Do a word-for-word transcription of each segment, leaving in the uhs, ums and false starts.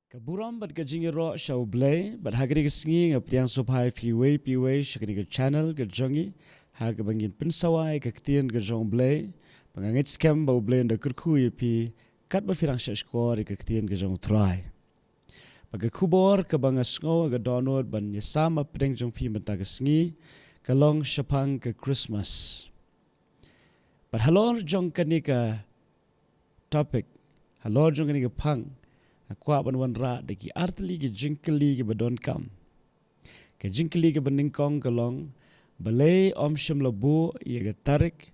Ka burom bad ka jingïaroh sha U Blei, bad ha kane ka sngi nga pdiang sngewbha ïa phi iwei pa iwei sha kane ka channel ka jong ngi, ha kaba ngin pynsawa ïa ka ktien ka jong U Blei. Ba nga ngeit skhem ba U Blei un da kyrkhu ïa phi katba phi dang shahshkor ïa ka ktien ka jong U Trai. Bad ka khubor kaba nga sngew ha ka dohnud ban ïasam hapdeng jong phi mynta ka sngi ka long shaphang ka Christmas. Bad halor jong kane ka topic, halor jong kane ka phang, nga kwah ban wanrah da ki artylli ki jingkylli kiba donkam. Ka jingkylli kaba nyngkong ka long, balei ym shym la buh ïa ka tarik,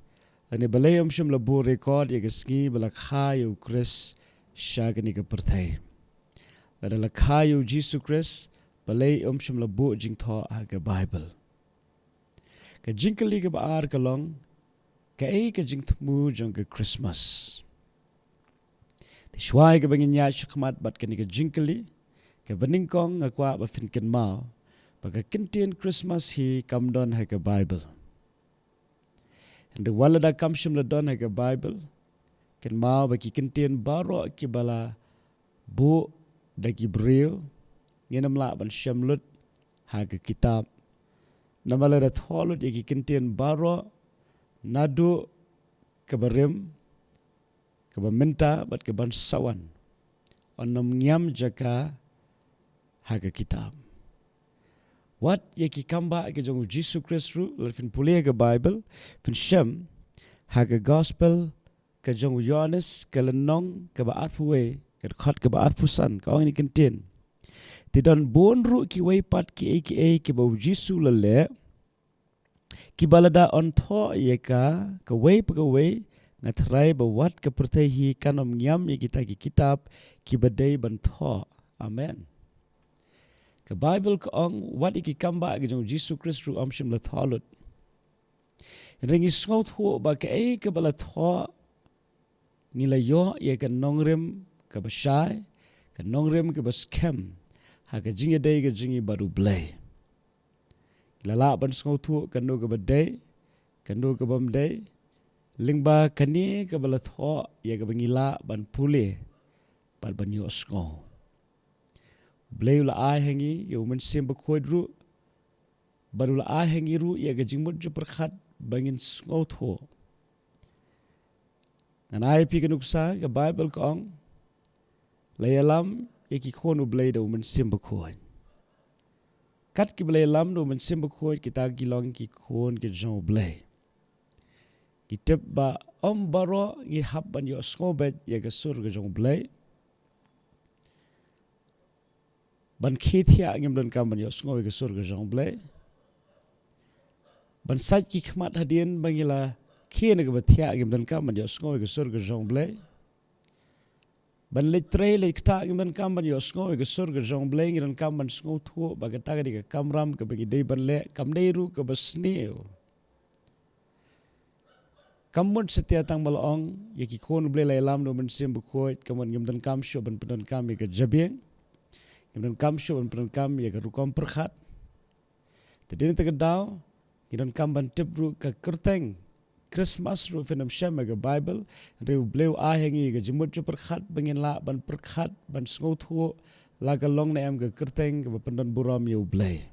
lane balei ym shym la buh record ïa ka sngi ba la kha ïa U Khrist sha kane ka pyrthei. Lada la kha ïa U Jisu Khrist, balei ym shym la buh jingthoh ha ka Bible. Ka jingkylli kaba ar ka long, kaei ka jingthmu jong ka Christmas? Te shuwa ïa kaba ngin ïaid shakhmat bad kane ka jingkylli, kaba nyngkong nga kwah ba phin kynmaw ba ka kyntien Christmas hi kam don ha ka Bible. Hynrei wat lada kam shym la don ha ka Bible, kynmaw ba ki kyntien baroh kiba la buh da ki briew, ngin ym lah ban shem lut ha ka kitab. Namar lada thoh lut ïa ki kyntien baroh, naduh kaba rim, kaba mynta bad kaban sa wan, yn ym ngiam jaka ha ka kitab. Wat ïa ki kambah ki jong U Jisu Khrist ruh, lada phin pule ha ka Bible, phin shem ha ka Gospel ka jong U Ïoannis, ka lynnong kaba arphew wei, ka dkhot kaba arphew san, ka ong ïa kane ka kyntien: Te don bun ruh kiwei pat kiei kiei kiba U Jisu u la leh, kiba lada yn thoh ïa ka kawei pa kawei, nga tharai ba wat ka pyrthei hi kan ym ngiam ïa kita ki kitab kiba dei ban thoh. Amen. Ka Bible ka ong, wat ïa ki kambah ki jong U Jisu Khrist ruh ym shym la thoh lut. Hynrei ngi sngewthuh ba kaei kaba la thoh, ngi la ïoh ïa ka nongrim kaba shai, ka nongrim kaba skhem ha ka jingïadei ka jong ngi bad U Blei. Ngi la lah ban sngewthuh kano kaba dei, kano kabym dei, lyngba kane kaba la thoh ïa kaba ngi lah ban pule bad ban ïohsngew. U Blei u la ai ha ngi ïa U Mynsiem Bakhuid ruh, bad u la ai ha ngi ruh ïa ka jingmut jingpyrkhat ba ngin sngewthuh. Ngan ai ïa phi ka nuksa, ka Bible ka ong, la ïalam ïa ki khun U Blei da U Mynsiem Bakhuid. Kat kiba la ïalam da U Mynsiem Bakhuid, kita ki long ki khun ki jong U Blei. Ngi tip ba ym baroh ngi hap ban ïohsngew beit ïa ka sur ka jong U Blei. Ban khie thiah ngim donkam ban ïohsngew ïa ka sur ka jong U Blei. Ban sait ki khmat hadien ba ngi la khie na kaba thiah ngim donkam ban ïohsngew ïa ka sur ka jong U Blei. Ban leit trei leit ktah ngim donkam ban ïohsngew ïa ka sur ka jong U Blei, ngi donkam ban sngewthuh ba kata ka dei ka kamram kaba ngi dei ban leh, kam dei ruh kaba sniew. Kam mut satia tang ba la ong ïa ki khun U Blei la ïalam da U Mynsiem Bakhuid, ka mut ngim donkam shuh ban pyndonkam ïa ka jabieng, ngim donkam shuh ban pyndonkam ïa ka rukom pyrkhat. Te dei na kata ka daw ngi donkam ban tip ruh ka kyrteng Christmas ruh phin ym shem ha ka Bible, hynrei U Blei u ai ha ngi ka jingmut jingpyrkhat ba ngin lah ban pyrkhat, ban sngewthuh la ka long ne em ka kyrteng kaba pyndon burom ïa U Blei.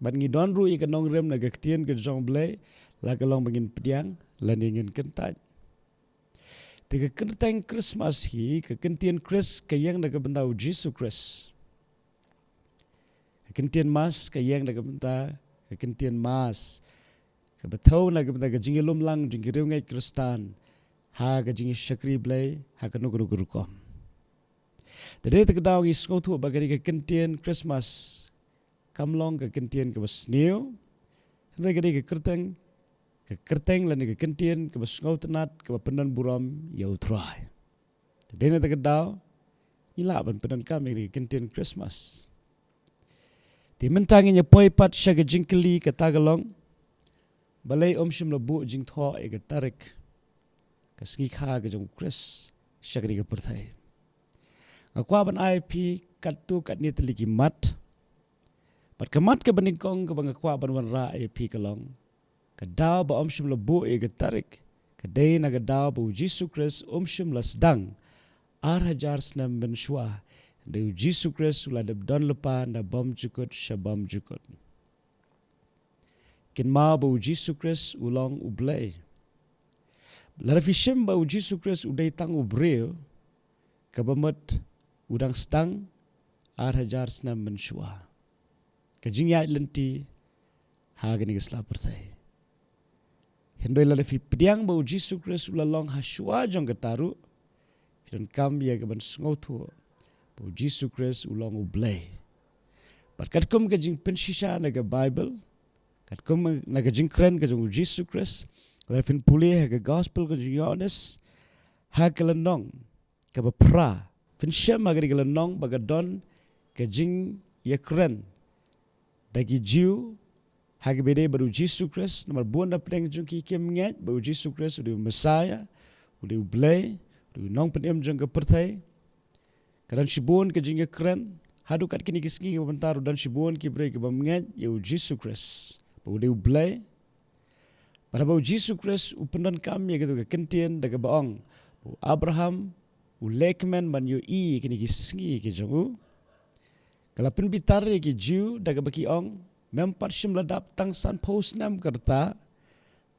Bad ngi don ruh ïa ka nongrim na ka ktien ka jong U Blei, la ka long ba ngin pdiang lane ngin kyntait. Te ka kyrteng Christmas hi, ka kyntien Christ ka ïeng na ka bynta U Jisu Khrist. Ka kyntien Mass ka ïeng na ka bynta ka kyntien Mass, kaba thew na ka bynta ka jingïalum lang jong ki riewngeit Khristan ha ka jingïashakri Blei ha kano kano ka rukom. Te dei na kata ka daw ngi sngewthuh ba ka dei ka kyntien Christmas kam long ka kyntien kaba sniew, hynrei ka dei ka kyrteng, ka kyrteng lane ka kyntien kaba sngewtynnat kaba pyndon burom ïa U Trai. Te dei na kata ka daw ngi lah ban pyndonkam ïa ka kyntien Christmas. Te mynta ngin ïa poi pat sha ka jingkylli, kata ka long, balei ym shym la buh jingthoh ïa ka tarik, ka sngi kha ka jong U Khrist sha kane ka pyrthei? Nga kwah ban ai ïa phi katto katne tylli ki mat. Bad ka mat kaba nyngkong kaba nga kwah ban wanrah ïa phi ka long, ka daw ba ym shym la buh ïa ka tarik ka dei na ka daw ba U Jisu Khrist um shym la sdang ar hajar snem mynshuwa. Ba u Jisu Khrist u la dep don lypa na bymjukut sha bymjukut. Kynmaw ba u Jisu Khrist u long u Blei. Lada phi shim ba u Jisu Khrist u dei tang u briew, kaba mut u dang sdang ar hajar snem mynshuwa ka jingïaid lynti ha kane ka sla pyrthei. Hynrei lada phi pdiang ba u Jisu Khrist u la long ha shuwa jong kata ruh, phi donkam ïa kaban sngewthuh ba u Jisu Khrist u long u Blei. Bad katkum ka jingpynshisha na ka Baibl, katkum na ka jingkren ka jong u Jisu Khrist, lada phin pule ha ka Gospel ka jong u Ïoannis, ha ka lynnong kaba phra, phin shem ha kane ka lynnong ba ka don ka jingïakren da ki Jiw ha kaba ïadei bad u Jisu Khrist, namar bun na pdeng jong ki kim ngeit ba u Jisu Khrist u dei u Messiah, u dei u Blei, u dei u nongpynim jong ka pyrthei. Ka don shibun ka jingïakren, haduh kat kine ki sngi kiba mynta ruh don shibun ki briew ki bym ngeit ïa u Jisu Khrist ba u dei u Blei. Bad haba u Jisu Khrist u pyndonkam ïa kito ki kyntien da kaba ong ba u Abraham u lehkmen ban ïohi ïa kine ki sngi ki jong u, ka la pynbitar ïa ki Jiw da kaba ki ong, mem pat shym la dap tang sanphew snem ka rta,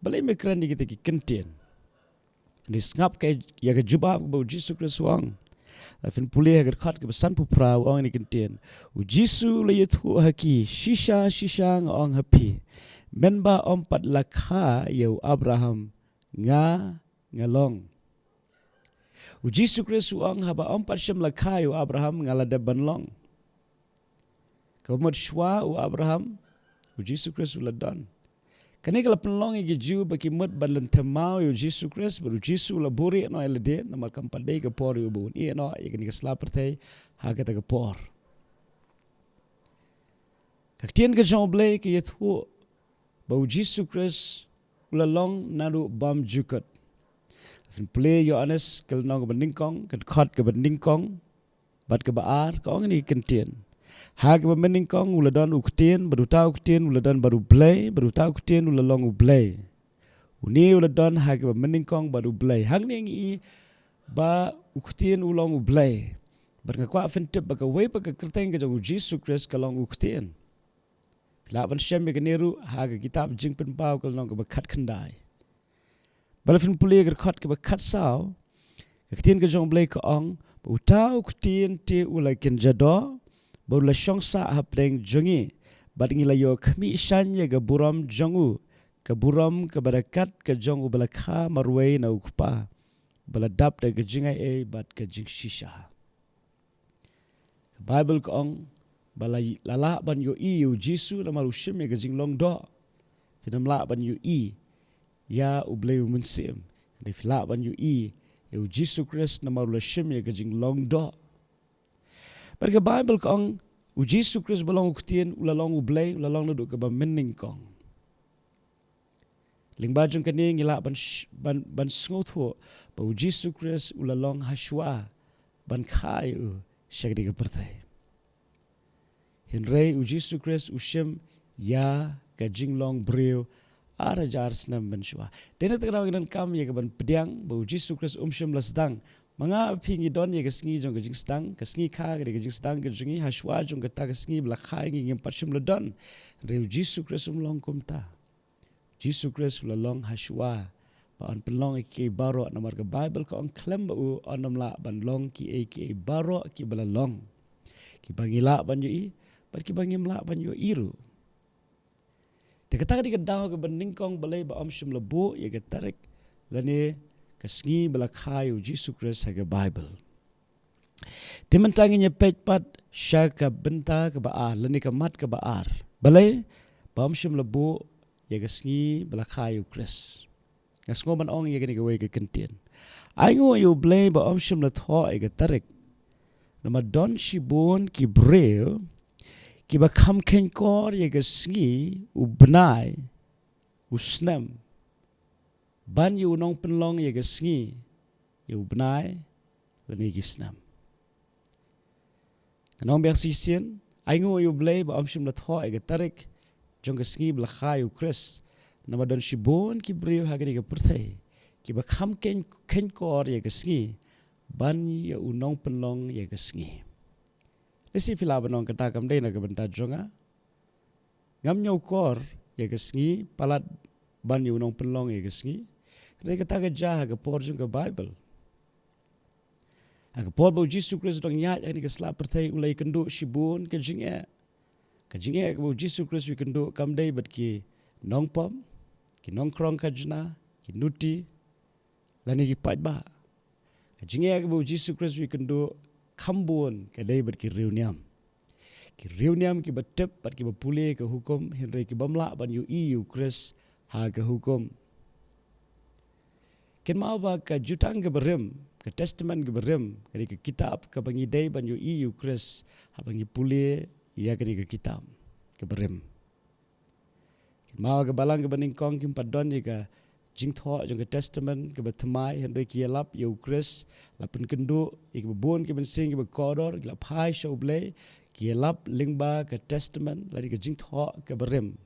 balei me kren ïa kito ki kyntien? Ngi sngap ka ïa ka jubab ba u Jisu Khrist u ong. Lada phin pule ha ka dkhot kaba sanphew phra u ong ïa kine ki kyntien. U Jisu u la ïathuh ha ki, shisha shisha nga ong ha phi, mynba ym pat la kha ïa u Abraham, nga nga long. U Jisu Khrist u ong haba ym pat shym la kha ïa u Abraham nga la dep ban long. Kaba mut shuwa u Abraham, u Jisu Khrist u la don. Kane ka la pynlong ïa ki Jiw ba ki mut ban lynthem maw ïa u Jisu Khrist, bad u Jisu u la buhrieh noh ïa lade, namar kam pat dei ka por ïa u ba un ïeh noh ïa kane ka sla pyrthei ha kata ka por. Ka ktien ka jong u Blei ka ïathuh ba u Jisu Khrist u la long naduh bymjukut. Phin pule Ïoannis ka lynnong kaba nyngkong, ka dkhot kaba nyngkong bad kaba ar, ka ong ïa kine ki kyntien. Ha kaba mynnyngkong u la don u Ktien, bad uta u Ktien u la don bad u Blei, bad uta u Ktien u la long u Blei. Une u la don ha kaba mynnyngkong bad u Blei. Hangne ngi i ba u Ktien u long u Blei. Bad nga kwah phin tip ba kawei pat ka kyrteng ka jong u Jisu Khrist ka long u Ktien. Phi lah ban shem ïa kane ruh ha ka kitab Jingpynpaw ka lynnong kaba khatkhyndai. Bad lada phin pule ka dkhot kaba khatsaw, ka ktien ka jong u Blei ka ong, ba uta u Ktien te u la kynja doh, bad u la shong sah hapdeng jong ngi, bad ngi la ïoh khmih shaiñ ïa ka burom jong u, ka burom kaba da kat ka jong uba la kha marwei na u Kpa, ba la dap da ka jingai ei bad ka jingshisha. Ka Baibl ka ong ba la, la lah ban ïohi ïa u Jisu namar u shim ïa ka jinglong doh. Phin ym lah ban ïohi ïa u Blei u Mynsiem. Hynrei phi lah ban ïohi ïa u Jisu Khrist namar u la shim ïa ka jinglong doh. Bad ka Baibl ka ong u Jisu Khrist ba long u Ktien, u la long u Blei, u la long naduh kaba mynnyngkong. Lyngba jong kane ngi lah ban sh-, ban, ban sngewthuh ba u Jisu Khrist u la long hashwa ban kha ïa u sha kane ka pyrthei. Hynrei u Jisu Khrist u shim ïa ka jinglong briew ar hajar snem mynshuwa. Dei na kata ka daw ngi donkam ïa kaban pdiang ba u Jisu Khrist um shym la sdang. Ma nga phi ngi don ïa ka sngi jong ka jingsdang, ka sngi kha ka dei ka jingsdang ka jong ngi, hashwa jong kata ka sngi ba la kha ïa ngi ngim pat shym la don. Hynrei u Jisu Khrist um long kumta. Jisu Khrist u la long hashwa ba yn pynlong ïa kiei baroh, namar ka Baibl ka ong khlem ba u yn ym lah ban long kiei kiei baroh kiba la long, kiba ngi lah ban ïohi bad kiba ngim lah ban ïohi ruh. Te kata ka dei ka daw kaba nyngkong balei ba ym shym la buh ïa ka tarik lane ka sngi ba la kha ïa u Jisu Khrist ha ka Baibl. Te mynta ngin ïa peit pat sha ka bynta kaba ar lane ka mat kaba ar, balei ba ym shym la buh ïa ka sngi ba la kha ïa u Khrist. Nga sngew ban ong ïa kane kawei ka kyntien. Ai nguh ïa u Blei ba ym shym la thoh ïa ka tarik. Namar don shibun ki briew kiba kham kheiñkor ïa ka sngi, u bnai, u snem, ban ïa u nongpynlong ïa ka sngi, ïa u bnai lane ki snem. Ngan ong biang shisien, ai nguh ïa u Blei ba ym shym la thoh ïa ka tarik jong ka sngi ba la kha ïa u Khrist. Namar don shibun ki briew ha kane ka pyrthei kiba kham kheiñ, kheiñkor ïa ka sngi ban ïa u nongpynlong ïa ka sngi. Lehse phi lah ban ong kata kam dei na ka bynta jong nga. Ngam ñiewkor ïa ka sngi, palat ban ïa u nongpynlong ïa ka sngi. Hynrei kata ka jia ha ka por jong ka Baibl. Ha ka por ba u Jisu Khrist u dang ïaid ha kane ka sla pyrthei, u la ïakynduh shibun ka jingeh. Ka jingeh kaba u Jisu Khrist u ïakynduh kam dei bad ki nongpop, ki nongkrong khajna, ki nuti, lane ki paidbah. Ka jingeh kaba u Jisu Khrist u ïakynduh kham bun ka dei bad ki riewniam. Ki riewniam kiba tip bad kiba pule ka hukum, hynrei ki bym lah ban ïohi ïa u Khrist ha ka hukum. Kynmaw ba ka Jutang kaba Rim, ka Testament kaba Rim, ka dei ka kitab kaba ngi dei ban ïohi ïa u Khrist haba ngi pule ïa kane ka kitab kaba rim. Kynmaw ha ka Balang kaba nyngkong kim pat don ïa ka jingthoh jong ka Testament kaba thymmai, hynrei ki ïalap ïa u Khrist, la pynkynduh ïa kiba bun ki mynsiem kiba kordor, ki la phai sha U Blei, ki ïalap lyngba ka Testament, lane ka jingthoh kaba rim.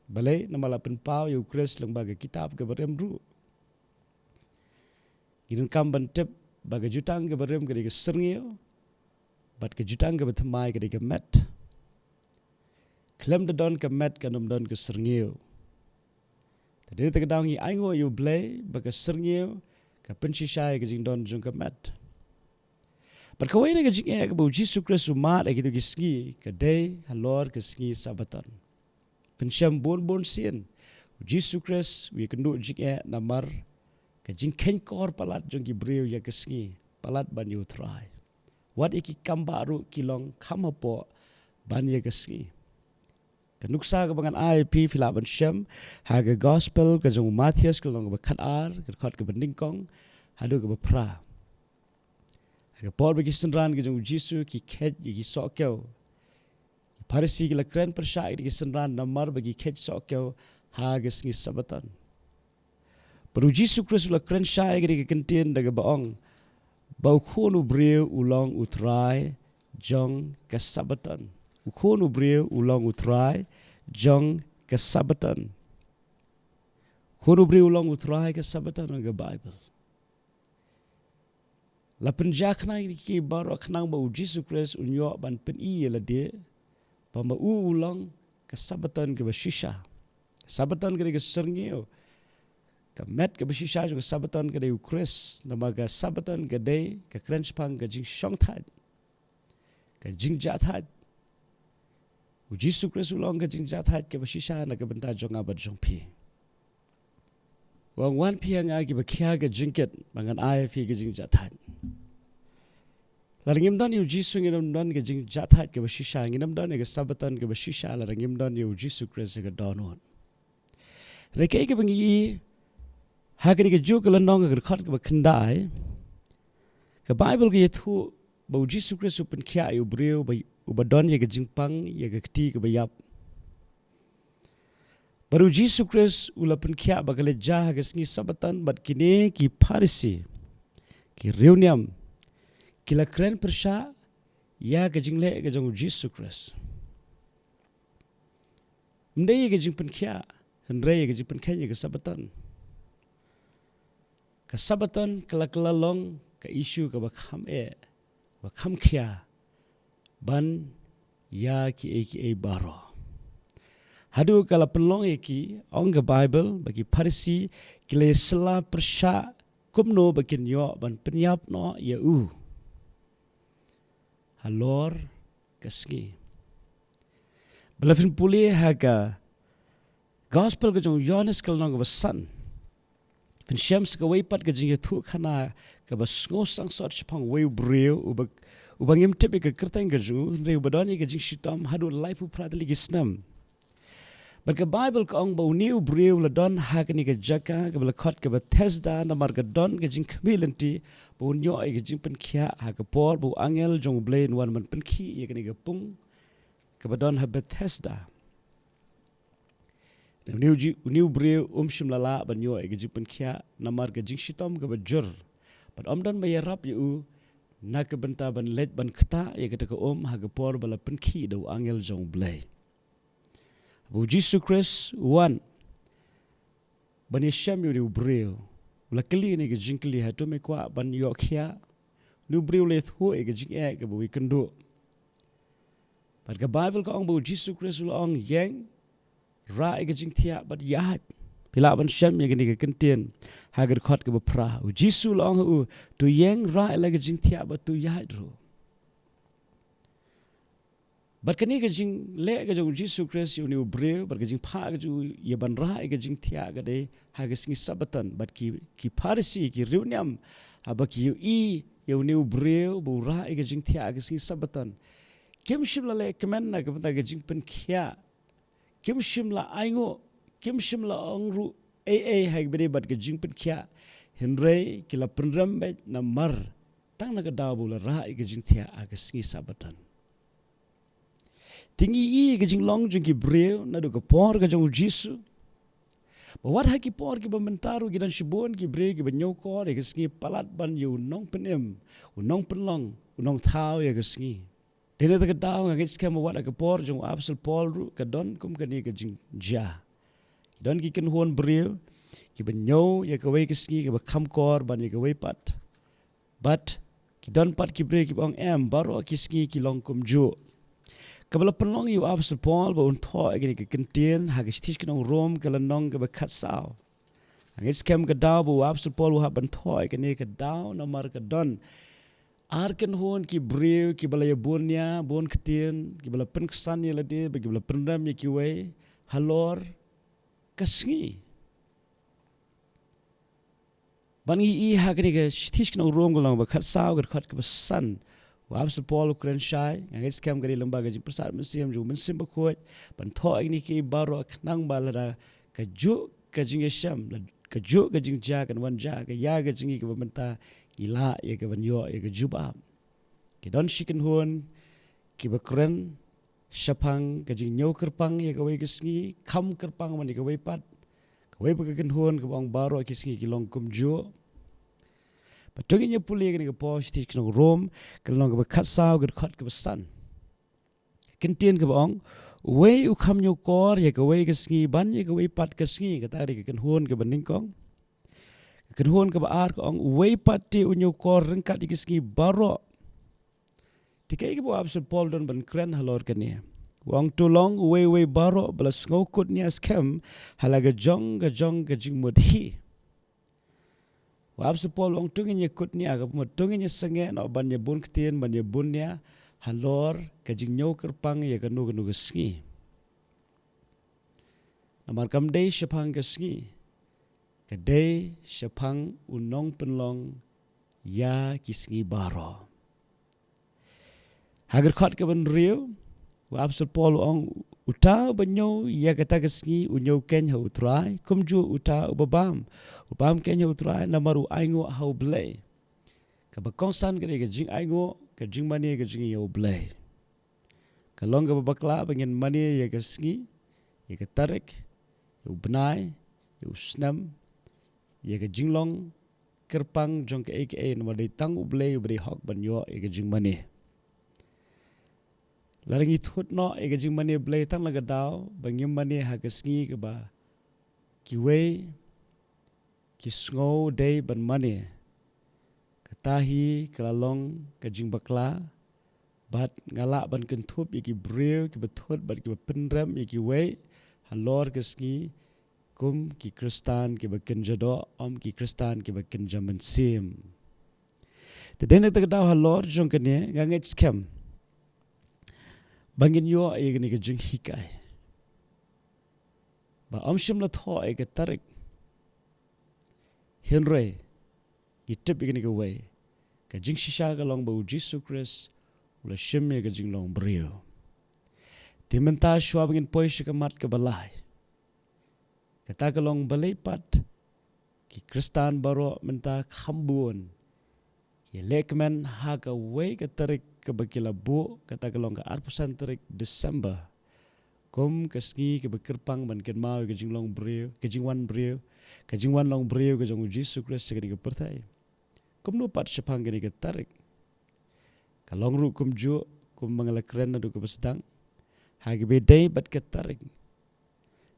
Balei? Namar la pynpaw ïa u Khrist lyngba ka kitab kaba rim ruh. Ngi donkam ban tip ba ka Jutang kaba Rim ka dei ka syrngiew, bad ka Jutang kaba Thymmai ka dei ka met. Khlem da don ka met kan ym don ka syrngiew. Te dei na kata ka daw ngi ainguh ïa U Blei ba ka syrngiew ka pynshisha ïa ka jingdon jong ka met. Bad kawei na ka jingeh kaba u Jisu Khrist u mad ha kito ki sngi ka dei halor ka sngi Sabbaton. Pynshem bun bun sien u Jisu Khrist u ïakynduh jingeh namar ka jingkheiñkor palat jong ki briew ïa ka sngi, palat ban ïa U Trai. Wat ïa ki kam bah ruh ki long kham hapoh ban ïa ka sngi. Ka nuksa kaba ngan ai ïa phi, phi lah ban shem ha ka Gospel ka jong u Mathaios, ka lynnong kaba khatar, ka dkhot kaba nyngkong haduh kaba phra. Ha ka por ba ki synran ka jong u Jisu ki kheit ïa ki sohkiew, ki Pharisi ki la kren pyrshah ïa ki synran namar ba ki kheit sohkiew ha ka sngi Sabbaton. Bad u Jisu Khrist u la kren shai ïa ka kyntien da kaba ong ba u Khun u briew u long U Trai jong ka Sabbaton. U Khun u briew u long U Trai jong ka Sabbaton. Khun u briew u long U Trai ka Sabbaton, ong ka Baibl. La pynjah khnang ïa ki baroh khnang ba u Jisu Khrist un ïoh ban pyni ïa lade ba ma u u long ka Sabbaton kaba shisha. Sabbaton ka dei ka syrngiew. Ka met kaba shisha jong ka Sabbaton ka dei u Khrist. Namar ka Sabbaton ka dei ka kren shaphang ka jingshongthait, ka jingjahthait. U Jisu Khrist u long ka jingjahthait kaba shisha na ka bynta jong nga bad jong phi. U ong, wan phi ha nga kiba khia ka jingkit, ba ngan ai ïa phi ka jingjahthait. Lada ngim don ïa u Jisu, ngin ym don ka jingjahthait kaba shisha, ngin ym don ïa ka Sabbaton kaba shisha lada ngim don ïa u Jisu Khrist ha ka dohnud. Hynrei kaei kaba ngi i ha kane kajuh ka lynnong, ka dkhot kaba khyndai, ka Baibl ka ïathuh ba u Jisu Khrist u pynkhiah ïa u briew ba, uba don ïa ka jingpang ïa ka kti kaba ïap. Bad u Jisu Khrist u la pynkhiah ba ka leit jia ha ka sngi Sabbaton, bad kine ki Pharisi, ki riewniam, ki la kren pyrshah ïa ka jingleh ka jong u Jisu Khrist. Ym dei ïa ka jingpynkhiah, hynrei ïa ka jingpynkheiñ ïa ka Sabbaton. Ka Sabbaton ka la, ka la long ka issue kaba kham eh, kaba kham khia ban ïa kiei kiei baroh. Haduh ka la pynlong ïa ki, ong ka Baibl, ba ki Pharisi ki la ïasylla pyrshah kumno ba kin ïoh ban pynïap noh ïa u halor ka sngi. Ba la phin pule ha ka Gospel ka jong u Ïohannes ka lynnong kaba san, phin shem sa kawei pat ka jingïathuhkhana kaba sngewsangsot shaphang uwei u briew uba, uba ngim tip ïa ka kyrteng ka jong u, hynrei uba don ïa ka jingshitom haduh laiphew phra tylli ki snem. Bad ka Baibl ka ong ba une u briew u la don ha kane ka jaka kaba la khot ka Bethesda, namar ka don ka jingkhmih lynti ba un ïoh ïa ka jingpynkhiah ha ka por ba u angel jong U Blei un wan ban pynkhih ïa kane ka pung kaba don ha Bethesda. Une u ji-, une u briew um shym la lah ban ïoh ïa ka jingpynkhiah namar ka jingshitom kaba jur. Bad ym don ba ïarap ïa u na ka bynta ban leit ban ktah ïa kata ka um ha ka por ba la pynkhih da u angel jong U Blei. Haba u Jisu Khrist u wan ban ïashem ïa une u briew, u la kylli kane ka jingkylli, hato me kwah ban ïoh khiah? Une u briew u la ïathuh ïa ka jingeh kaba u ïakynduh. Bad ka Baibl ka ong ba u Jisu Khrist u la ong, ïeng, rah ïa ka jingthiah bad ïaid. Phi lah ban shem ïa kane ka kyntien ha ka dkhot kaba phra. U Jisu u la ong ha u, to ïeng, rah ïa la ka jingthiah bad to ïaid ruh. Bad kane ka jingleh ka jong u Jisu Khrist ïa une u briew, bad ka jingphah ka jong u ïa ban rah ïa ka jingthiah ka dei ha ka sngi Sabbaton. Bad ki, ki Pharisi, ki riewniam, haba ki ïohi ïa une u briew ba u rah ïa ka jingthiah ha ka sngi Sabbaton, kim shym la leh kmen na ka bynta ka jingpynkhiah. Kim shym la ainguh, kim shym la ong ruh ei ei ha kaba ïadei bad ka jingpynkhiah. Hynrei ki la pynrem beit namar tang na ka daw ba u la rah ïa ka jingthiah ha ka sngi Sabbaton. Te ngi ïohi ka jinglong jong ki briew naduh ka por ka jong u Jisu, ba wat ha ki por kiba mynta ruh ki don shibun ki briew kiba ñiewkor ïa ka sngi palat ban ïa u nongpynim, u nongpynlong, u nongthaw ïa ka sngi. Te na kata ka daw nga ngeit skhem ba wat ha ka por jong u Apostol Paul ruh ka don kum kane ka jingjia. Ki don ki kynhun briew kiba ñiew ïa kawei ka sngi kaba kham kor ban ïa kawei pat. Bad ki don pat ki briew kiba ong, em, baroh ki sngi ki long kumjuh. Kaba la pynlong ïa u Apostol Paul ba un thoh ïa kane ka kyntien ha ka shithi sha ki nong Rom, ka lynnong kaba khatsaw. Nga ngeit skhem ka daw ba u Apostol Paul u hap ban thoh ïa kane ka daw namar ka don ar kynhun ki briew kiba la ïa bun nia bun ktien, kiba la pynksan ïa lade, bad kiba la pynrem ïa kiwei halor ka sngi. Bad ngi ïohi ha kane ka shithi sha ki nong Rom, ka lynnong ba khatsaw, ka dkhot kaba san. U Apostol Paul u kren shai, nga ngeit skhem ka dei lyngba ka jingpyrsad mynsiem jong u Mynsiem Bakhuid ban thoh ïa kine kiei baroh, khnang ba lada kajuh ka jingïashem, lada kajuh ka jingjia kan wan jia, ka ïa ka jong ngi kaba mynta, ngi lah ïa ka ban ïoh ïa ka jubab. Ki don shi kynhun kiba kren shaphang ka jingñiew kyrpang ïa kawei ka sngi, kham kyrpang ban ïa kawei pat. Kawei pat ka kynhun kaba ong baroh ki sngi ki long kumjuh. Bad to ngin ïa pule kane ka por shithi sha ki nong Rom, ka lynnong kaba khatsaw, ka dkhot kaba san. Ka kyntien kaba ong, uwei u kham ñiewkor ïa kawei ka sngi ban ïa kawei pat ka sngi, kata ka dei ka kynhun kaba nyngkong. Ka kynhun kaba ar ka ong, uwei pat te u ñiewkor ryngkat ïa ki sngi baroh. Te kaei kaba u Apostol Paul u don ban kren halor kane? U ong, to long uwei uwei baroh ba la sngewkut nia skhem ha la ka jong ka jong ka jingmut hi. U Apostol Paul u ong, to ngin ïa kut nia, ka mut to ngin ïa sangeh noh ban ïa bun ktien, ban ïa bun nia halor ka jingñiew kyrpang ïa kano kano ka sngi. Namar kam dei shaphang ka sngi, ka dei shaphang u nongpynlong ïa ki sngi baroh. Ha ka dkhot kaba hynriew, u Apostol Paul u ong, uta uba ñiew ïa kata ka sngi u ñiew keiñ ha u Trai, kumjuh uta uba bam, u bam keiñ ha u Trai, namar u ainguh ha u Blei. Kaba kongsan ka dei ka jingainguh, ka jingmane, ka jingïa u Blei. Ka long kaba bakla ba ngin mane ïa ka sngi, ïa ka tarik, ïa u bnai, ïa u snem, ïa ka jinglong kyrpang jong kaei kaei, namar dei tang u Blei uba dei hok ban ïoh ïa ka jingmane. Lada ngi thut noh ïa ka jingmane Blei tang la ka daw ba ngim mane ha ka sngi kaba kiwei ki sngew dei ban mane, kata hi ka la long ka jingbakla. Bad nga lah ban kynthup ïa ki briew kiba thut bad kiba pynrem ïa kiwei halor ka sngi kum ki Khristan kiba kynja doh, ym ki Khristan kiba kynja mynsiem. Te dei na kata ka daw halor jong kane nga ngeit skhem ba ngin ïoh ïa kane ka jinghikai ba ym shym la thoh ïa ka tarik. Hynrei ngi tip ïa kane kawei, ka jingshisha ka long ba u Jisu Khrist u la shim ïa ka jinglong briew. Te mynta shuwa ba ngin poi sha ka mat kaba lai, kata ka long balei pat ki Khristan baroh mynta kham bun ki leh kmen ha kawei ka tarik kaba ki la buh, kata ka long ka arphew san tarik December, kum ka sngi kaba kyrpang ban kynmaw ïa ka jinglong briew, ka jingwan briew, ka jingwan long briew ka jong u Jisu Khrist sha kane ka pyrthei. Kumno pat shaphang kane ka tarik? Ka long ruh kumjuh kum ba nga la kren naduh kaba sdang ha kaba ïadei bad ka tarik.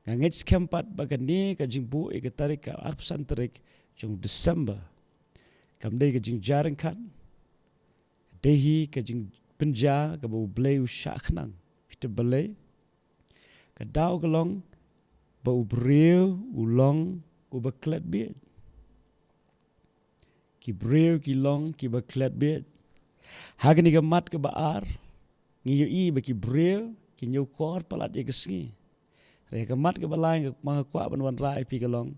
Nga ngeit skhem pat ba kane ka jingbuh ïa ka tarik, ka arphew san tarik jong December, kam dei ka jingjia ryngkat, ka dei hi ka jingpynjia kaba u Blei u shah khnang. Te balei? Ka daw ka long ba u briew u long uba klet bieit. Ki briew ki long kiba klet bieit. Ha kane ka mat kaba ar, ngi ïohi ba ki briew ki ñiewkor palat ïa ka sngi. Re ka mat kaba lai nga kwah ban wanrah ïa phi ka long,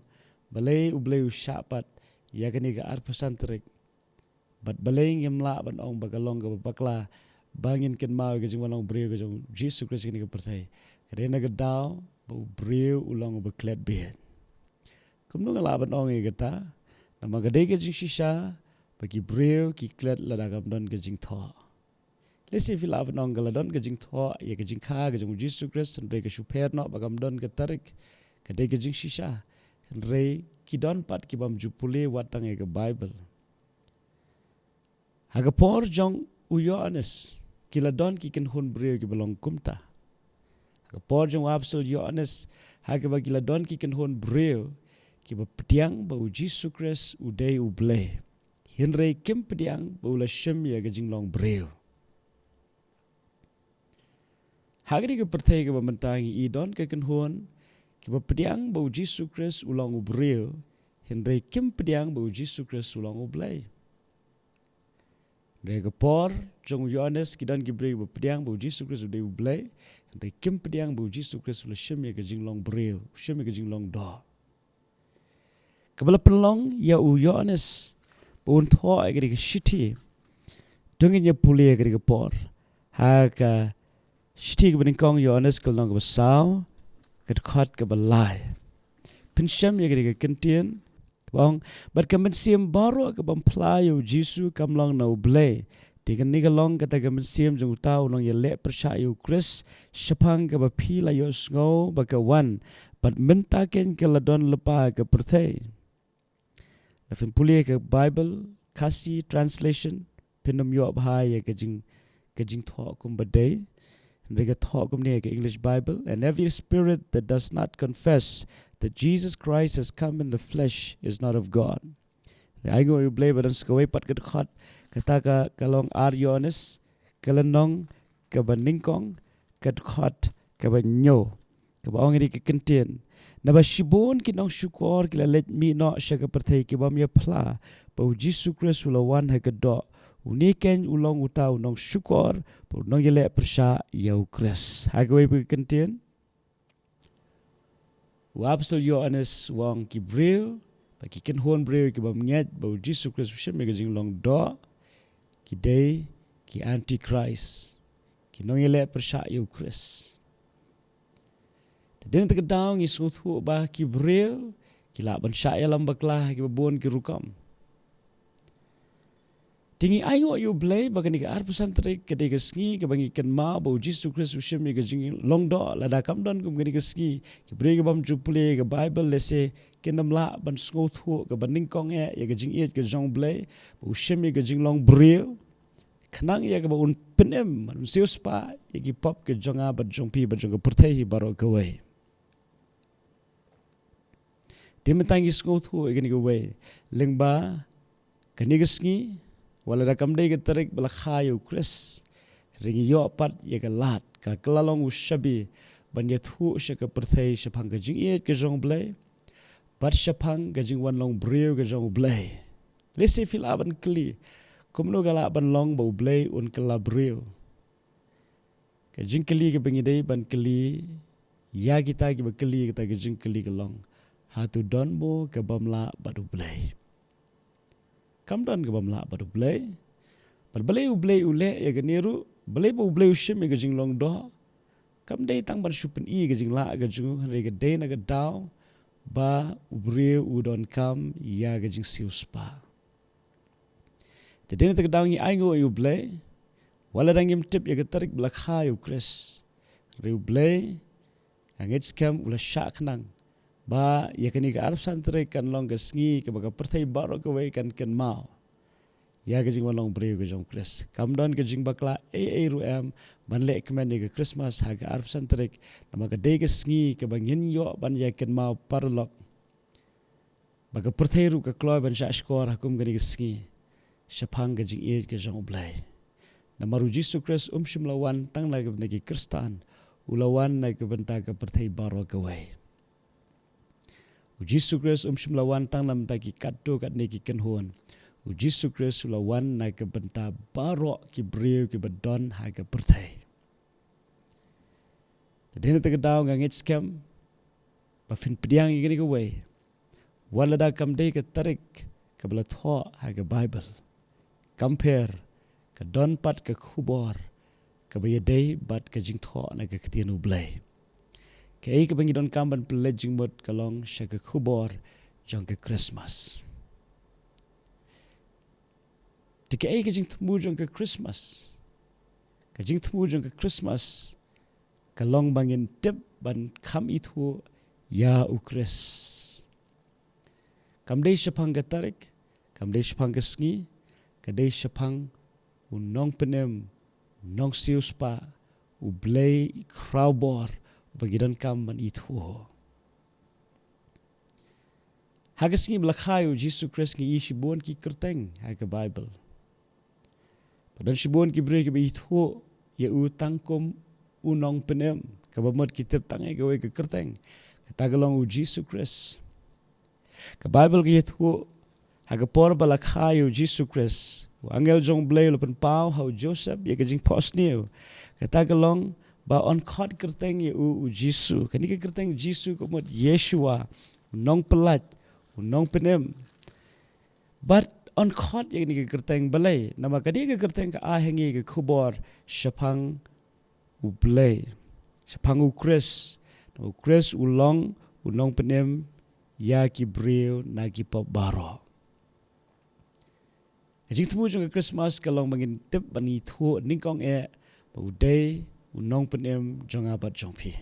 balei U Blei u shah pat ïa kane ka arphew san tarik? Bad balei ngim lah ban ong ba ka long kaba bakla ba ngin kynmaw ïa ka jingwan long briew ka jong U Jisu Khrist ha kane ka pyrthei? Ka dei na ka daw ba u briew u long uba klet bieit. Kumno nga lah ban ong ïa kata? Namar ka dei ka jingshisha ba ki briew ki klet lada kam don ka jingthoh. Lehse phi lah ban ong ka la don ka jingthoh ïa ka jingkha ka jong U Jisu Khrist, hynrei ka shu pher noh ba kam don ka tarik. Ka dei ka jingshisha. Hynrei ki don pat ki bym ju pule wat tang ïa ka Baibl. Ha ka por jong u Ïoannis ki la don ki kynhun briew kiba long kumta. Ha ka por jong u apostol Ïoannis, ha kaba ki la don ki kynhun briew kiba pdiang ba U Jisu Khrist u dei U Blei, hynrei kim pdiang ba u la shim ïa ka jinglong briew. Ha kane ka pyrthei kaba mynta ngi i don ka kynhun kiba pdiang ba U Jisu Khrist u long u briew, hynrei kim pdiang ba U Jisu Khrist u long U Blei. Re ka por jong u Ïoannis ki don ki briew ba pdiang ba U Jisu Khrist u dei U Blei, hynrei kim pdiang ba U Jisu Khrist u la shim ïa ka jinglong briew, u shim ïa ka jinglong doh. Kaba la pynlong ïa u Ïoannis ba un thoh ïa kane ka shithi, to ngin ïa pule ïa kane ka por. Ha ka shithi kaba nyngkong Ïoannis ka lynnong kaba saw, ka dkhot kaba lai. Pynshai ïa kane ka kyntien, bad ka mynsiem baroh ka bym phla ïa U Jisu kam long na U Blei. Te kane ka long kata ka mynsiem jong uta u nongïaleh pyrshah ïa U Khrist, shaphang kaba phi la ïohsngew ba ka wan, bad mynta keiñ ka la don lypa ha ka pyrthei. La phin pule ka Baibl Khasi translation, phin ym ïoh bha ïa ka jing, ka jingthoh kumba dei. Hynrei ka thoh kumne ka English Bible: "And every spirit that does not confess that Jesus Christ has come in the flesh is not of God." Ai nguh ïa U Blei ba don sa kawei pat ka dkhot, kata ka, ka long ar Ïoannis, ka lynnong kaba nyngkong, ka dkhot kaba hynñiew, kaba ong ïa kane ka kyntien: "Naba shibun ki nongshukor ki la leit mih noh sha ka pyrthei ki bym ïa phla ba U Jisu Khrist u la wan ha ka doh. Une keiñ u long uta u nongshukor bad u nongïaleh pyrshah ïa U Khrist." Ha kawei pat ka kyntien, u apostol Ïoannis u ong ki briew, ba ki kynhun briew ki bym ngeit ba U Jisu Khrist u shim ïa ka jinglong doh, ki dei ki antichrist, ki nongïaleh pyrshah ïa U Khrist. Te dei na kata ka daw ngi sngewthuh ba ki briew ki lah ban shah ïalam bakla ha kiba bun ki rukom. Te ngi ai nguh ïa U Blei ba kane ka arphew san tarik ka dei ka sngi kaba ngi kynmaw ba U Jisu Khrist u shim ïa ka jinglong doh. Lada kam don kum kane ka sngi, ki briew ki bym ju pule ïa ka Baibl lehse kin ym lah ban sngewthuh kaba nyngkong eh ïa ka jingïeit ka jong U Blei, ba u shim ïa ka jinglong briew khnang ïa kaba un pynim, un siewspah ïa ki pop ka jong nga bad jong phi bad jong ka pyrthei hi baroh kawei. Te mynta ngi sngewthuh ïa kane kawei, lyngba kane ka sngi, wat lada kam dei ka tarik ba la kha ïa U Khrist, hynrei ngi ïoh pat ïa ka lad, ka kylla long u shabi ban ïathuh sha ka pyrthei shaphang ka jingïeit ka jong U Blei bad shaphang ka jingwan long briew ka jong U Blei. Lehse phi lah ban kylli, kumno ka lah ban long ba U Blei un kylla briew? Ka jingkylli kaba ngi dei ban kylli ïa kita kiba kylli kata ka jingkylli ka long, hato don mo ka bym lah bad U Blei? Kam don ka bym lah bad U Blei. Bad balei U Blei u leh ïa kane ruh, balei ba U Blei u shim ïa ka jinglong doh? Kam dei tang ban shu pyni ka jinglah ka jong u, hynrei ka dei na ka daw ba u briew u donkam ïa ka jingsiewspah. Te dei na kata ka daw ngi ai nguh ïa U Blei, wat lada ngim tip ïa ka tarik ba la kha ïa U Khrist, hynrei U Blei, nga ngeit skhem u la shah khnang ba ïa kane ka arphew san tarik kan long ka sngi kaba ka pyrthei baroh kawei kan kynmaw ïa ka jingwan long briew ka jong U Khrist. Kam don ka jingbakla ei ei ruh em ban leh kmen ïa ka Christmas ha ka arphew san tarik, namar ka dei ka sngi kaba ngin ïoh ban ïa kynmaw paralok ba ka pyrthei ruh ka kloi ban shah shkor ha kum kane ka sngi shaphang ka jingïeit ka jong U Blei. Namar u Jisu Khrist um shym la wan tang na ka bynta ki Khristan, u la wan na ka bynta ka pyrthei baroh kawei. U Jisu Khrist um shym la wan tang na bynta ki katto katne ki kynhun. U Jisu Khrist u la wan na ka bynta baroh ki briew kiba don ha ka pyrthei. Te dei na kata ka daw nga ngeit skhem ba phin pdiang ïa kane kawei. Wat lada kam dei ka tarik kaba la thoh ha ka Baibl, kam pher, ka don pat ka khubor kaba ïadei bad ka jingthoh na ka ktien U Blei. Kaei kaba ngi donkam ban pynleit jingmut ka long sha ka khubor jong ka Christmas. Te kaei ka jingthmu jong ka Christmas? Ka jingthmu jong ka Christmas ka long ba ngin tip ban kham ithuh ïa U Khrist. Kam dei shaphang ka tarik, kam dei shaphang ka sngi, ka dei shaphang U Nongpynim, U Nongsiewspah, U Blei khrawbor, uba ngi donkam ban ithuh. Ha ka sngi ba la kha ïa U Jisu Khrist ngi ïohi shibun ki kyrteng ha ka Baibl. Ba don shibun ki briew kiba ithuh ïa u tang kum U Nongpynim, kaba mut ki tip tang ïa kawei ka kyrteng, kata ka long U Jisu Khrist. Ka Baibl ka ïathuh, ha ka por ba la kha ïa U Jisu Khrist, u angel jong U Blei u la pynpaw ha u Joseph ïa ka jingphohsniew, kata ka long ba un khot kyrteng ïa u, U Jisu. Kane ka kyrteng Jisu ka mut Yeshua, U Nongpyllait, U Nongpynim. Bad un khot ïa kane ka kyrteng balei? Namar kane ka kyrteng ka ai ha ngi ka khubor shaphang U Blei, shaphang U Khrist. Namar U Khrist u long U Nongpynim ïa ki briew na ki pop baroh. Ka jingthmu jong ka Christmas ka long ba ngin tip ban ithuh nyngkong eh ba u dei U Nongpynim jong nga bad jong phi.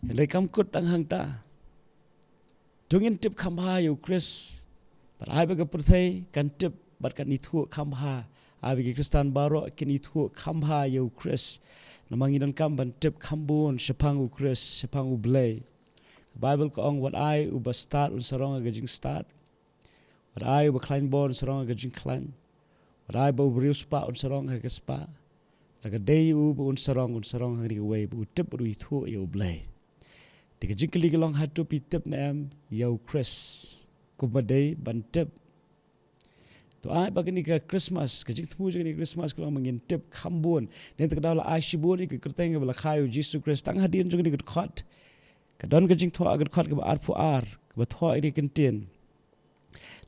Hynrei kam kut tang hangta. To ngin tip kham bha ïa U Khrist, bad ai ba ka pyrthei kan tip bad kan ithuh kham bha. Ai ba ki Khristan baroh kin ithuh kham bha ïa U Khrist. Namar ngi donkam ban tip kham bun shaphang U Khrist, shaphang U Blei. Ka Baibl ka ong, wat ai uba stad un sarong ha ka jingstad. Wat ai uba khlaiñ bor un sarong ha ka jingkhlaiñ. Wat ai ba u briew spah un sarong ha ka spah. Lada ka dei uba un sarong, un sarong ha kane kawei, ba u tip bad u ithuh ïa U Blei. Te ka jingkylli ka long, hato phi tip ne em ïa U Khrist kumba dei ban tip? To ai ba kane ka Christmas, ka jingthmu jong kane ka Christmas ka long ba ngin tip kham bun. Dei na kata ka daw la ai shibun ïa ka kyrteng kaba la kha ïa U Jisu Khrist. Tang hadien jong kane ka dkhot ka don ka jingthoh ha ka dkhot kaba arphew ar, kaba thoh ïa kane ka kyntien.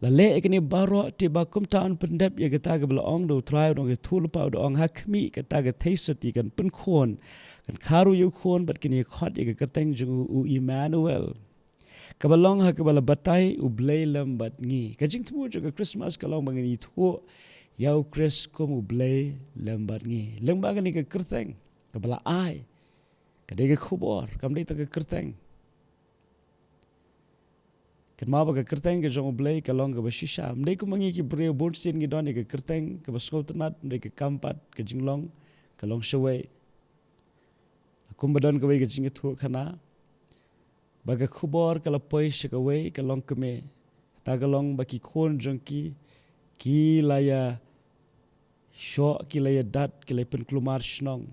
La leh ïa kine baroh, te ba kumta un pyndep ïa kata kaba la ong da U Trai, u da ong, ïathuhlypa u da ong, ha khmih, kata ka theisotti kan pynkhun, kan kha ruh ïa u khun, bad kin ïakhot ïa ka kyrteng jong u, U Immanuel. Kaba long ha kaba la batai U Blei lem bad ngi. Ka jingthmu jong ka Christmas ka long ba ngin ithuh ïa U Khrist kum U Blei lem bad ngi. Lyngba kane ka kyrteng kaba la ai. Ka dei ka khubor, kam dei tang ka kyrteng. Kynmaw ba ka kyrteng ka jong U Blei ka long kaba shisha. Ym dei kum ma ngi ki briew, bunsien ngi don ïa ka kyrteng kaba sngewtynnad, ym dei ka kam pat, ka jinglong ka long shawei. Kumba don kawei ka jingïathuhkhana ba ka khubor ka la poi sha kawei ka longkmie. Kata ka long ba ki khun jong ki, ki la ïa shoh, ki la ïa dat, ki la ïa pynkulmar shnong.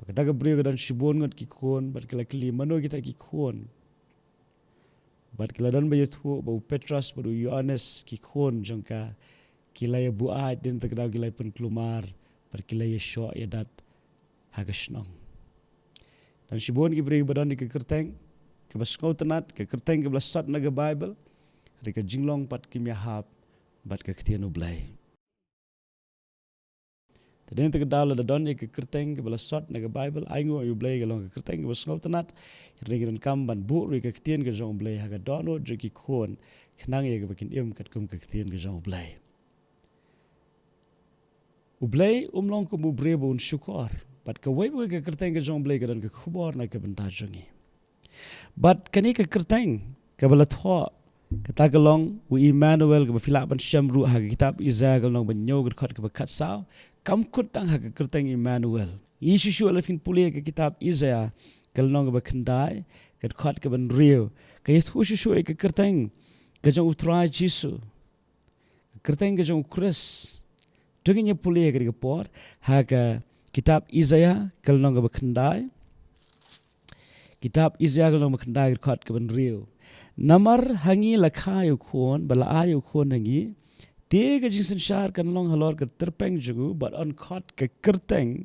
Ba kata ka briew ka don shibun ngut ki khun, bad ki la kylli, mano kita ki khun? Bad ki la don ba ïathuh ba u Petros bad u Ïoannis, ki khun jong ka, ki la ïa buaid, dei na kata ka daw ki la ïa pynkulmar, bad ki la ïa shoh ïa dat ha ka shnong. Don shibun ki briew ba don ïa ka kyrteng kaba sngewtynnad, ka kyrteng kaba la sot na ka Baibl, hynrei ka jinglong pat kim ïahap bad ka ktien U Blei. Te dei na kata ka daw lada don ïa ka kyrteng kaba la sot na ka Baibl, ainguh ïa U Blei, ka long ka kyrteng kaba sngewtynnad. Hynrei ngi donkam ban buh ruh ïa ka ktien ka jong U Blei ha ka dohnud jong ki khun, khnang ïa kaba kin im katkum ka ktien ka jong U Blei. U Blei um long kum u briew ba un shukor. Bad kawei pa kawei ka kyrteng ka jong U Blei ka don ka khubor na ka bynta jong ngi. Bad kane ka kyrteng kaba la thoh, kata ka long U Immanuel, kaba phi lah ban shem ruh ha ka kitab Isaïah ka lynnong ba hynñiew ka dkhot kaba khatsaw. Kam kut tang ha ka kyrteng Immanuel. Ngi shisha lada phin pule ha ka kitab Isaïah ka lynnong kaba khyndai, ka dkhot kaba hynriew, ka ïathuh shisha ïa ka kyrteng ka jong U Trai Jisu. Ka kyrteng ka jong U Khrist. To ngin ïa pule ha ka por, ha ka kitab Isaiah ka lynnong kaba khyndai. Kitab Isaiah ka lynnong kaba khyndai, ka dkhot kaba hynriew. Namar ha ngi la kha ïa u khun, bad la ai ïa u khun ha ngi. Te ka jingsynshar kan long halor ka tyrpeng jong u, bad yn khot ka kyrteng,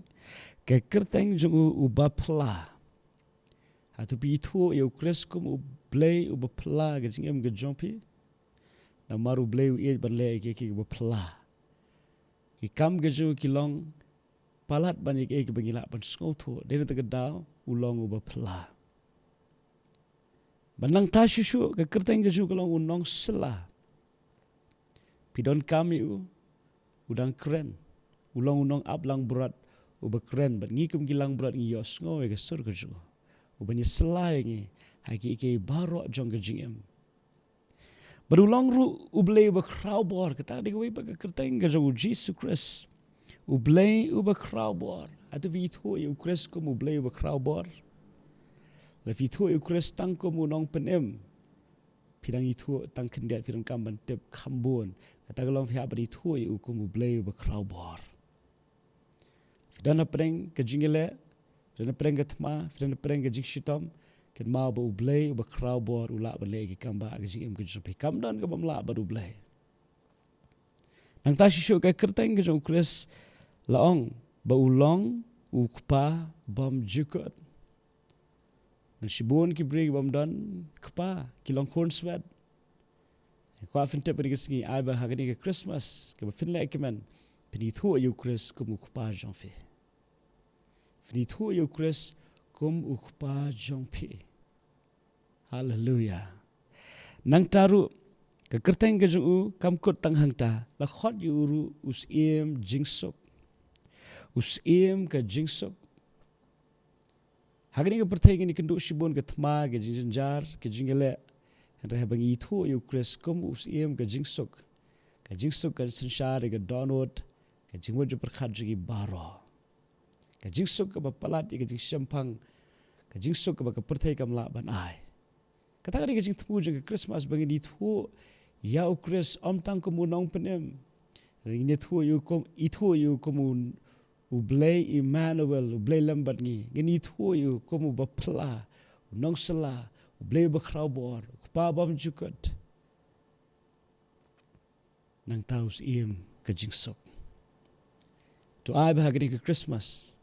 ka kyrteng jong u Uba Phylla. Hato phi ithuh ïa u Khrist kum U Blei Uba Phylla ha ka jingim ka jong phi? Namar U Blei u ïeit ban leh ïa kiei kiei kiba phylla. Ki kam ka jong u ki long palat ban ïa kiei kiba ngi lah ban sngewthuh. Dei na kata ka daw u long Uba Phylla. Bad nangta shuh shuh ka kyrteng ka jong u ka long U Nongsylla. Phi donkam ïa u, u dang kren. U long U Nongap Langbrot uba kren, bad ngi kum ki langbrot ngi ïohsngew ïa ka sur ka jong u, uban ïasylla ïa ngi ha kiei kiei baroh jong ka jingim. Bad u long ruh U Blei Uba Khraw Bor, kata ka dei kawei pat ka kyrteng ka jong U Jisu Khrist. U Blei Uba Khraw Bor. Hato phi ithuh ïa u Khrist kum U Blei Uba Khraw Bor? Lada phi ithuh ïa u Khrist tang kum U Nongpynim, phi dang ithuh tang khyndiat, phi donkam ban tip kham bun. Kata ka long phi hap ban ithuh ïa u kum U Blei Uba Khraw Bor. Phi don hapdeng ka jingïaleh, phi don hapdeng ka thma, phi don hapdeng ka jingshitom, kynmaw ba U Blei Uba Khraw Bor u lah ban leh ïa ki kam ba ha ka jingim ka jong phi. Kam don kaba ym lah bad U Blei. Nangta shuh shuh ka kyrteng ka jong u Khrist la ong ba u long U Kpa Bymjukut. Don shibun ki briew ki bym don kpa, ki long khun swet. Nga kwah phin tip ha kane ka sngi, ai ba ha kane ka Christmas kaba phin leh kmen, phin ithuh ïa u Khrist kum U Kpa jong phi. Phin ithuh ïa u Khrist kum U Kpa jong phi. Haleluia. Nangta ruh ka kyrteng ka jong u kam kut tang hangta, la khot ïa u ruh U Syiem Jingsuk. U Syiem ka Jingsuk. Ha kane ka pyrthei ngin ïakynduh shibun ka thma, ka jingjynjar, ka jingïaleh. Hynrei haba ngi ithuh ïa u Khrist kum U Syiem ka jingsuk, ka jingsuk kan synshar ïa ka dohnud, ka jingmut jingpyrkhat jong ngi baroh. Ka jingsuk kaba palat ïa ka jingshemphang, ka jingsuk kaba ka pyrthei kam lah ban ai. Kata ka dei ka jingthmu jong ka Christmas, ba ngin ithuh ïa u Khrist ym tang kum U Nongpynim. Ngin ithuh ïa u kum, ithuh ïa u kum u, U Blei Emmanuel, U Blei lem bad ngi. Ngin ithuh ïa u kum Uba Phylla, U Nongsylla, U Blei Uba Khraw Bor, U Kpa Bymjukut. Nangta U Syiem ka jingsuk. To ai ba ha kane ka Christmas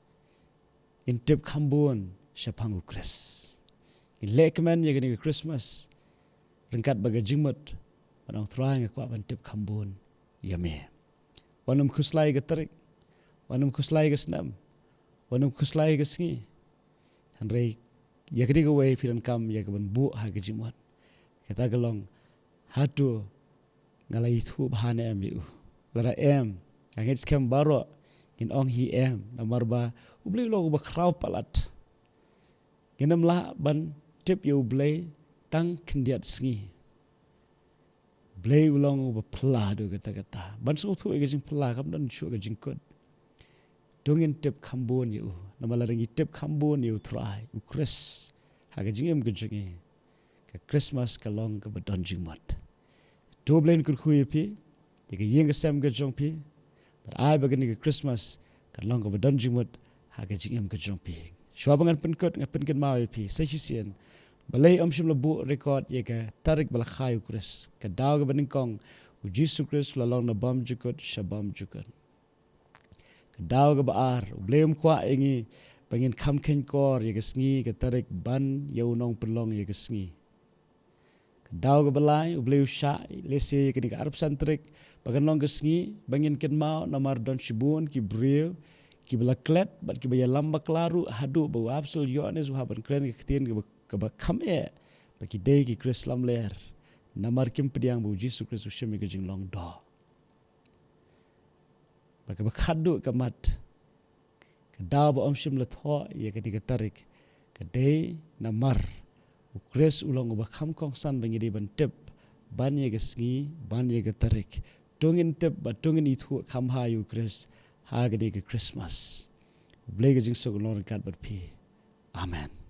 ngin tip kham bun shaphang u Khrist. Ngin leh kmen ïa kane ka Christmas ryngkat bad ka jingmut ban ong, Trai, nga kwah ban tip kham bun ïa me. Wat nym khuslai ïa ka tarik, wat nym khuslai ïa ka snem, wat nym khuslai ïa ka sngi. Hynrei ïa kane kawei phi donkam ïa kaban buh ha ka jingmut. Kata ka long, hato nga la ithuh bha ne em ïa u? Lada em, nga ngeit skhem baroh ngin ong hi em, namar ba U Blei u long Uba khraw palat. Ngin ym lah ban tip ïa U Blei tang khyndiat sngi. Blei u long Uba phylla haduh katta katta. Ban sngewthuh ïa ka jingphylla kam don shuh ka jingkut. To ngin tip kham bun ïa u. Namar lada ngi tip kham bun ïa u Trai, u Khrist, ha ka jingim ka jong ngi, ka Christmas ka long kaba don jingmut. To Blei un kyrkhu ïa phi, ïa ka ïing ka sem ka jong phi, bad ai ba kane ka Christmas kan long kaba don jingmut ha ka jingim ka jong phi. Shuwa ba ngan pynkut, ngan pynkynmaw ïa phi sa shisien. Balei ym shym la buh record ïa ka tarik ba la kha ïa u Khrist? Ka daw kaba nyngkong, u Jisu Khrist u la long na bymjukut sha bymjukut. Ka daw kaba ar, U Blei um kwah ïa ngi ba ngin kham kheiñkor ïa ka sngi, ka tarik ban ïa u nongpynlong ïa ka sngi. Ka daw kaba lai, U Blei u shah lehse ïa kane ka arphew san tarik ba kan long ka sngi ba ngin kynmaw, namar don shibun ki briew kiba la klet bad kiba ïalam bakla ruh haduh ba u Apostol Ïoannis u hap ban kren ka ktien kaba, kaba kham eh ba ki dei ki Khrist lamler, namar kim pdiang ba u Jisu Khrist u shim ïa ka jinglong doh. Bad kaba khatduh ka mat, ka daw ba ym shym la thoh ïa kane ka tarik ka dei namar u Khrist u long uba kham kongsan ba ngi dei ban tip ban ïa ka sngi, ban ïa ka tarik. To ngin tip bad to ngin ithuh kham bha ïa u Khrist ha kane ka Christmas. U Blei ka jingsuk un long ryngkat bad phi. Amen.